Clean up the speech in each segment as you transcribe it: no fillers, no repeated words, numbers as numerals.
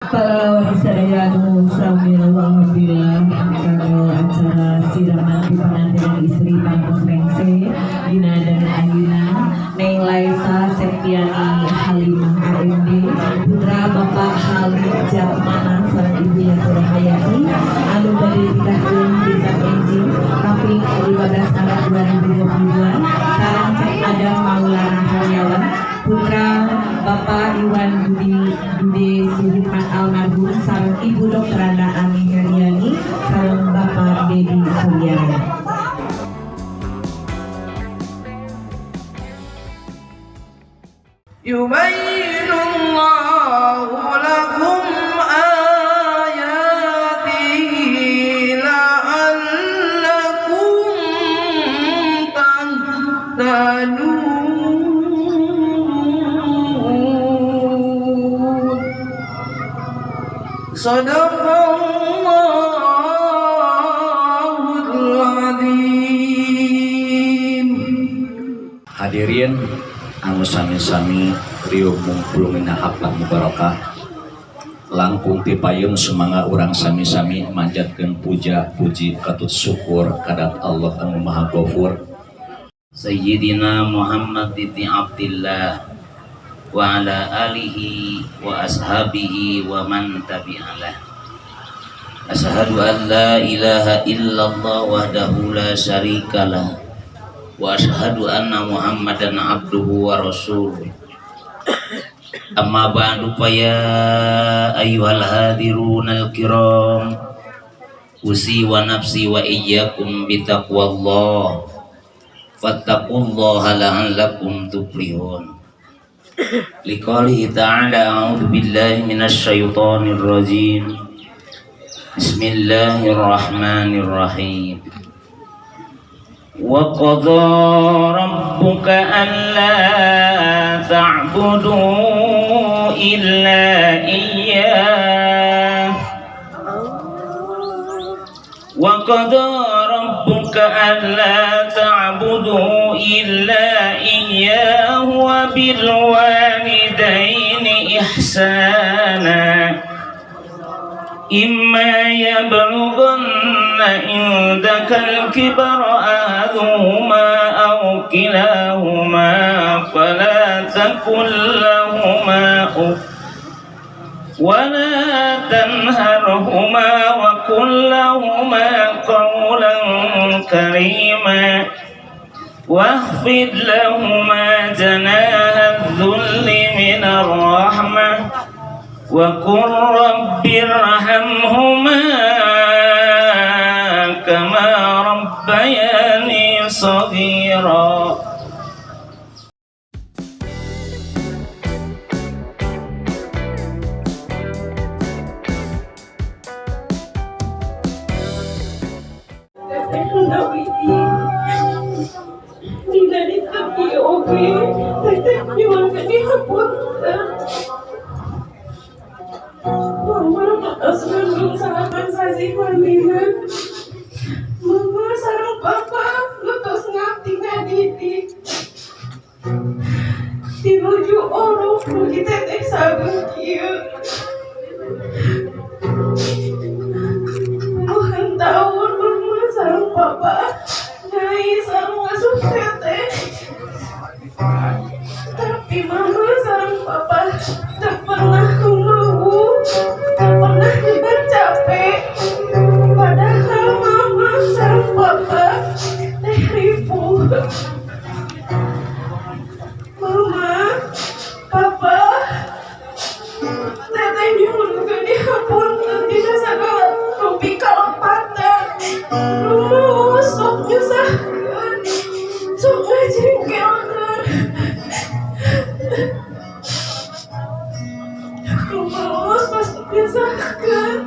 Para sadaya anu sami, alhamdulillah kanggo acara siraman ti panganten istri parantos rengse dina danten ayeuna Neng Laisa Septiani Halimah AMD, putra Bapak Halid Jatmana sareng Ibu Yati Rohayati, anu bade dinikahkeun dinten enjing kaping 15 Maret 2022 sareng Cek Adam Maulana Haryawan, putra Bapak Iwan Budi Dude Suhitman almarhum sareng Ibu Dr. Anda Ani Heriani sareng Bapak Dedi Suryana. يبين الله لكم آياته لعلكم تهتدون. صدق الله العظيم. Hadirin anu sami-sami riuh mungpul dina haflah mubarakah langkung ti payun, sumangga urang sami-sami manjatkeun puja puji katut syukur kadat Allah anu Maha Gofur. سيدنا محمد بن عبد الله وعلى آله وأصحابه ومن تبع له. أشهد أن لا إله إلا الله وحده لا شريك له وأشهد أن محمدا عبده ورسوله. أما بعد، فيا أيها الحاضرون الكرام، أوصي ونفسي وإياكم بتقوى الله. فاتقوا الله لعلكم تفلحون. لقوله تعالى: أعوذ بالله من الشيطان الرجيم، بسم الله الرحمن الرحيم. وقضى ربك ألا تعبدوا إلا إياه. وقضى ربك ألا تعبدوا إلا إياه وبالوالدين إحسانا، إما يبلغن عندك الكبر أحدهما أو كلاهما فلا تقل لهما أف ولا تنهرهما وقل لهما قولا كريما، واخفض لهما جناح الذل من الرحمة، وقل رب ارحمهما كما ربياني صغيرا. Teteh Nawidi dina dinten ieu oge Teteh nyuhunkeun dihapunten. Mama tos ngandung 9 sasih manehna. Mama sareng Papa nu tos ngabdi ngadidik tinuju orok mugi Teteh sageung kieu. Puluhan tahun Mama sareng Papa nyai sareng ngasuh Teteh, tapi Mama sareng Papa tak pernah mau, tak pernah juga capek. Padahal Mama sareng Papa teh ripuh. Mama, Papa, Teteh nyuhunkeun dihapunten dina sagala rupi kalepatan nu sok nyusahkeun, sok ngajengkelkeun. Rumaos pas nyusahkeun,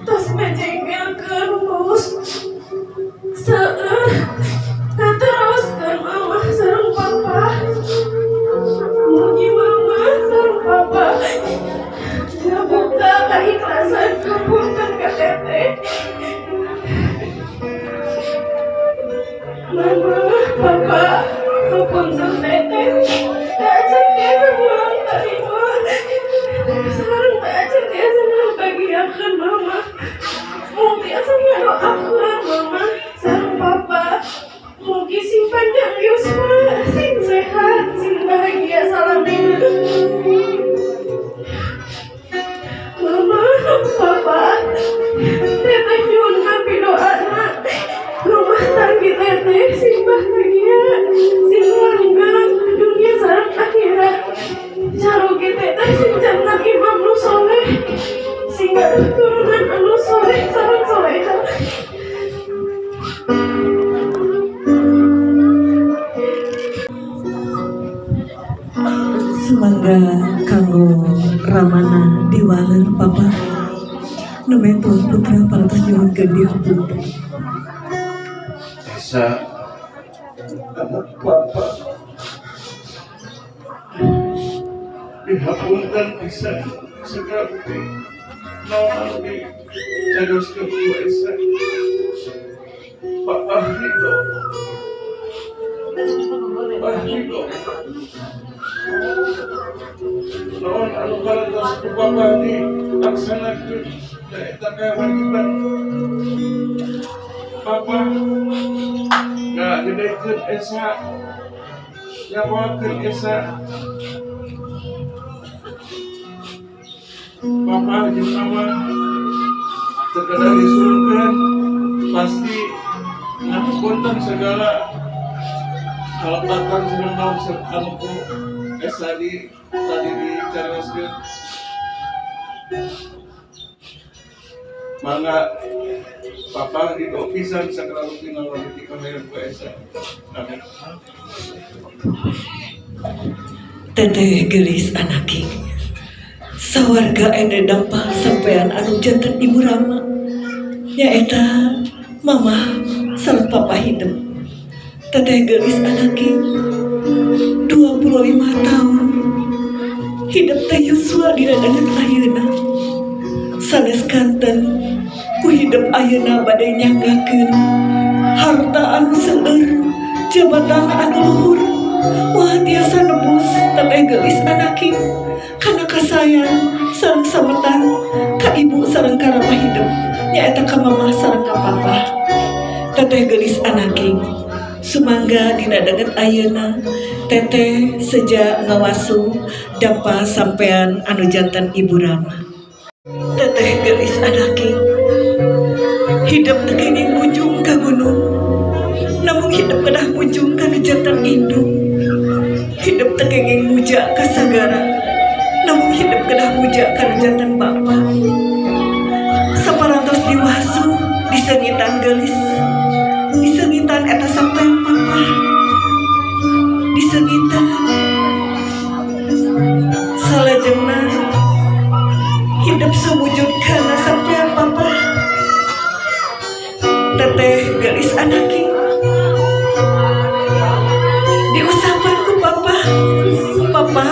tos ngajengkelkeun, rumaos seueur ngateroskeun Mama sareng Papa. Mugi Mama sareng Papa ngabuka kaikhlasan ngapunten ka Teteh. Mama, Papa, hapunten, Teteh teu acan tiasa mulang tarima sareng teu Keturunan anu soleh sareng soleha. Sumangga kanggo ramana diwaler, Papa. Nembe tuang putra parantos nyuhunkeun dihapunten. Esa, anak Bapak, dihapunten pisan segala bukti naon dicarioskeun ku Esa. Papa ridho, Papa ridho. Naon anu parantos ku Papa dilaksanakeun da eta kewajiban Papa ngagedekeun Esa, nyawakeun Esa. Papa jeung Mama teu kedah disurkeun, pasti ngapunten segala kalepatan sareng naon anu ku Esa di tadi dicarioskeun. Mangga, Papa ridho pisan sagala rupi naon dipikahoyong ku Esa. Amin. Teteh geulis anaki, sawarga ende dampal sampean anu janten ibu rama, nyaeta Mama sareng Papa hidep. Teteh geulis anaki, 25 tahun hidep teh yuswa dina danget ayeuna. Sanes kanten ku hidep ayeuna bade nyanggakeun harta anu seueur, jabatan anu luhur. Wah, tiasa nebus teteh geulis anaki kana kasayang sareng sametan ka ibu sareng ka rama hidep, nyaeta ka Mama sareng ka Papa. Teteh geulis anaki, sumangga dina danget ayeuna teteh seja ngawasu dampa sampean anu janten ibu rama. Teteh geulis anaki, hidep teu kenging mujung ka gunung, namun hidep kedah mujung kana janten indung. Hidep teu kenging muja ka sagara, namun hidep kedah muja kana janten bapa. Saparantos diwasu diseungitan geulis, diseungitan eta sampean Papa, diseungitan. Salajengna hidep sumujud kana sampean Papa. Teteh geulis anaki diusapan ku Papa, "Papa,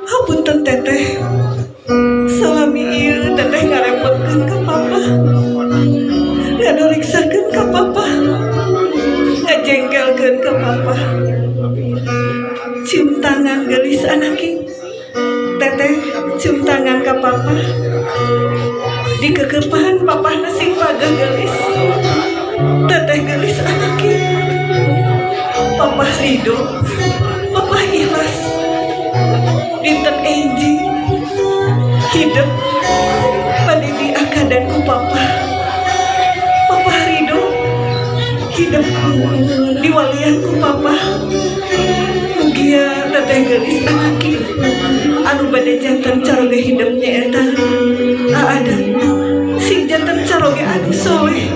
hapunten teteh, salami ieu teteh ngarepotkeun ka Papa, ngadoriksakeun ka Papa, ngajengkelkeun ka Papa." Cium tangan, geulis anaki. Teteh cium tangan ka Papa, dikekepan Papa sing pageh geulis. Teteh geulis anaki, Papa ridho, Papa ikhlas. Dinten enjing hidep bade diakadan ku Papa, Papa ridho hidep diwalian ku Papa. Mugia teteh geulis anaki anu bade janten caroge hidep nyaeta Aadam sing janten caroge anu soleh.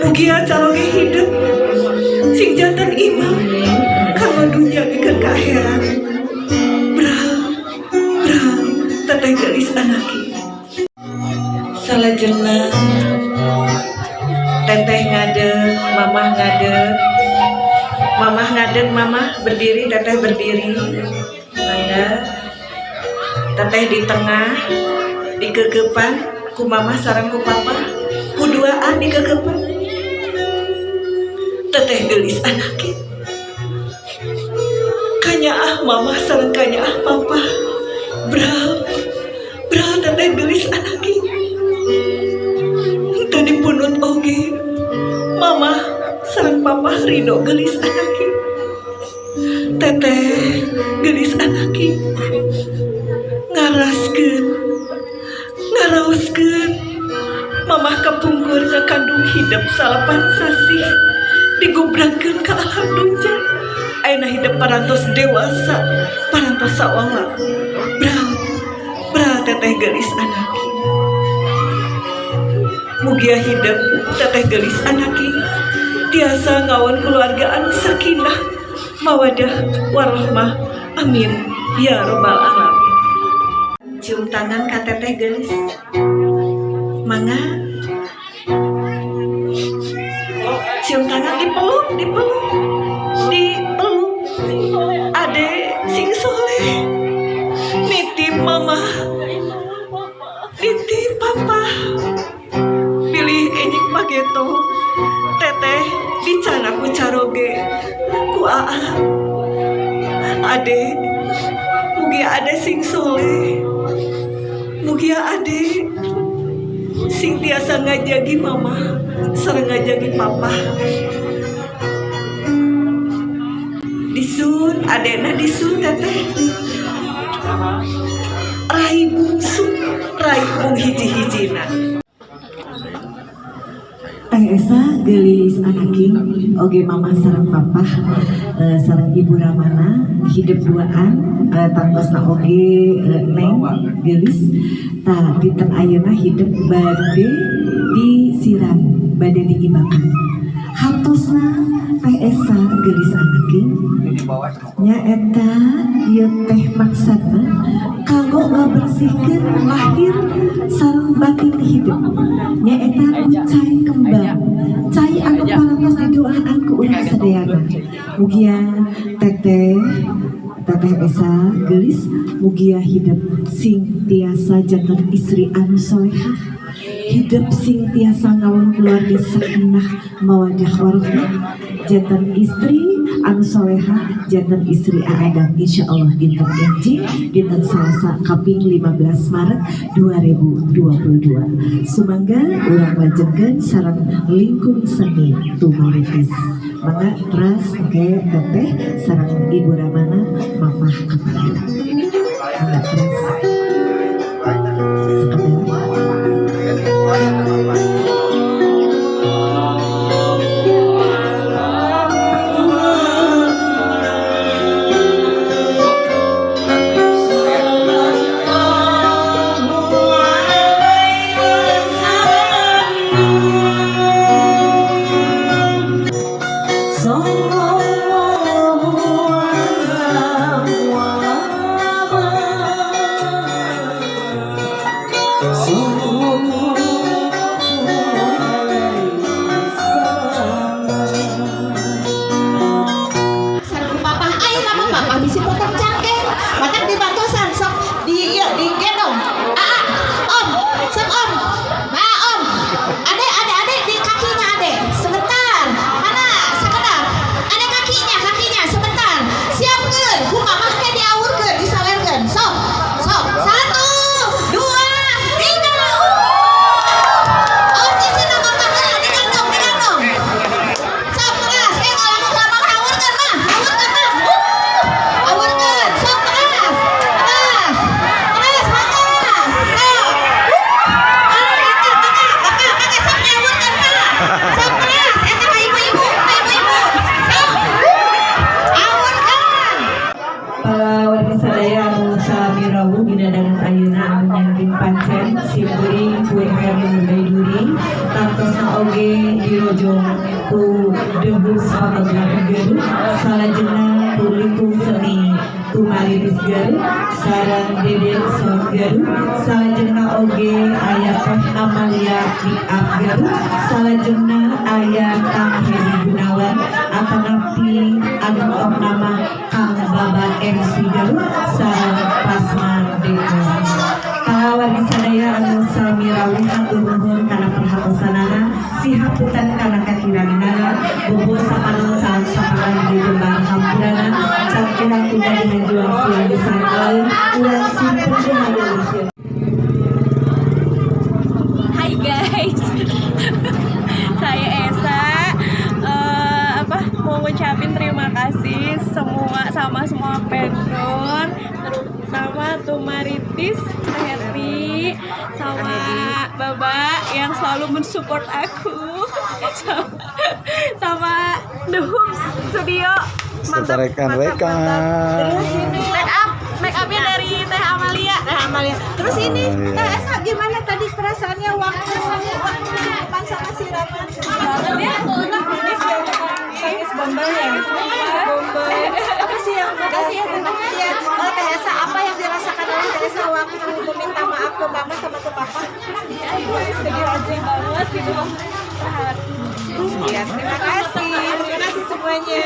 Mugia caroge hidep sing janten imam kanggo dunya pikeun ka akhirat. Bra bra, teteh geulis anaki. Salajengna teteh ngadeg, Mamah ngadeg. Mamah ngadeg, Mamah berdiri, teteh berdiri. Mangga. Teteh di tengah, dikekepan ku Mamah sareng ku Papa, ku duaan dikekepan. Teteh geulis anaki, kanyaah Mamah sareng kanyaah Papa. Bra bra, teteh geulis anaki, henteu dipunut oge Mama sareng Papa ridho. Geulis anaki, teteh geulis anaki ngaraskeun ngaraoskeun Mamah kapungkur ngakandung hidep 9 sasih, digubrangkeun ka alam dunya. Ayeuna hidep parantos dewasa, parantos saola. Bra bra, teteh geulis anaki. Mugia hidep Teteh Geulis Anaking tiasa ngawon keluarga anu sakinah, mawadah, warahmah. Amin ya robbal alamin. Cium tangan ka Teteh Geulis. Mangga. Cium tangan, dipeluk, dipeluk, dipeluk. Ade sing soleh. Nitip Mama, nitip Papa. Bilih enjing pageto Teteh dicandak ku caroge ku Aa. Ade, mugia ade sing soleh, mugia ade sing tiasa ngajagi Mama sareng ngajagi Papa. Disun adena, disun Teteh. Rai bungsu, rai mung hiji-hijina. Teh Esa Geulis Anaking oge Mama sareng Papa, sareng Ibu Ramana hidep duaan, tangtosna oge, Neng Geulis. Tah, dinten ayeuna hidep bade disiram, bade diibakan. Hartosna Teh Esa Geulis Anaking nyaeta ieu teh maksudna kanggo ngabersihkeun lahir sareng batin hidep, nyaeta ku cai kembang, cai anu parantos didoaan ku urang sadayana. Mugia Teteh, Teteh Esa Geulis, mugia hidep sing tiasa janten istri anu solehah, hidep sing tiasa ngawon keluarga sakinah, mawadah, warahmah, janten istri anu soleha, janten istri Adam. Insyaallah dinten enjing, dinten Salasa kaping 15 Maret 2022. Sumangga urang lajengkeun sareng lingkung seni Tumaritis. Mangga teras ke Teteh sareng Ibu Ramana, Mamah kapayun. Mangga teras. Sekedar. Sareng Papa, ayo nama Papa bisi potong cangkeng, matak dibantosan sok di ieu digendong. Aa, Om, sok Om. Nah, Om. Ade, ade, ade di kakinya ade. Sebentar. Mana? Sekedar. Ade kakinya, kakinya sebentar. Siapkeun, ku Mamah teh diawurkeun, disawerkeun. Sok. Sok. Satu, dua, tiga. Awas isina Mama heula digendong, digendong. Sok keras, ngalamun ka Mama, awurkeun mah, awurkeun mah. Awurkeun, sok keras. Keras. Keras, mangga. Sok. Ah, eta mangga, Bapak, mangga sok diawurkeun, Pak. Sok keras, eta ka ibu-ibu, ka ibu-ibu. Sok. Awurkeun. Para wargi sadaya anu sami rawuh dina danget ayeuna anu nyangking pancen simkuring Kue Heri Baiduri, tangtosna oge dirojong ku Debus Fotografi Garut, salajengna ku Lingkung Seni Tumaritis Garut sareng Deden Sound Garut, salajengna oge aya Teh Amalia Make Up Garut, salajengna aya Kang Heri Gunawan atanapi anu nama Kang Baba MC Garut sareng Plasma Dekor. Para wargi sadaya anu sami rawuh, hatur nuhun kana perhatosanana, sihapunten kana kakiranganana, bobo sapanon can saparan di jembar hampurana, can urang tunda dihajuang siang di sangkaleun urang simpun di. Hai guys, saya Esa. Apa mau ngucapin terima kasih semua sama semua patron, terutama Tumaritis, Happy, sama Baba yang selalu mensupport aku, sama The Hoops Studio. Serta Mantap, rekan-rekan. mantap, mantap. Terus ini make up, make upnya dari Teh Amalia. Teh Amalia. Terus ini Amalia. Teh Esa gimana tadi perasaannya waktu waktu banget. Banget ya. Ini siapa nangis Bombay ya? Bombay. Makasih ya, makasih ya, ya. Oh, Teh Esa, apa yang dirasakan oleh Teh Esa waktu meminta maaf ke mama sama ke papa? Sedih aja banget gitu. Ya, terima kasih. Terima kasih semuanya.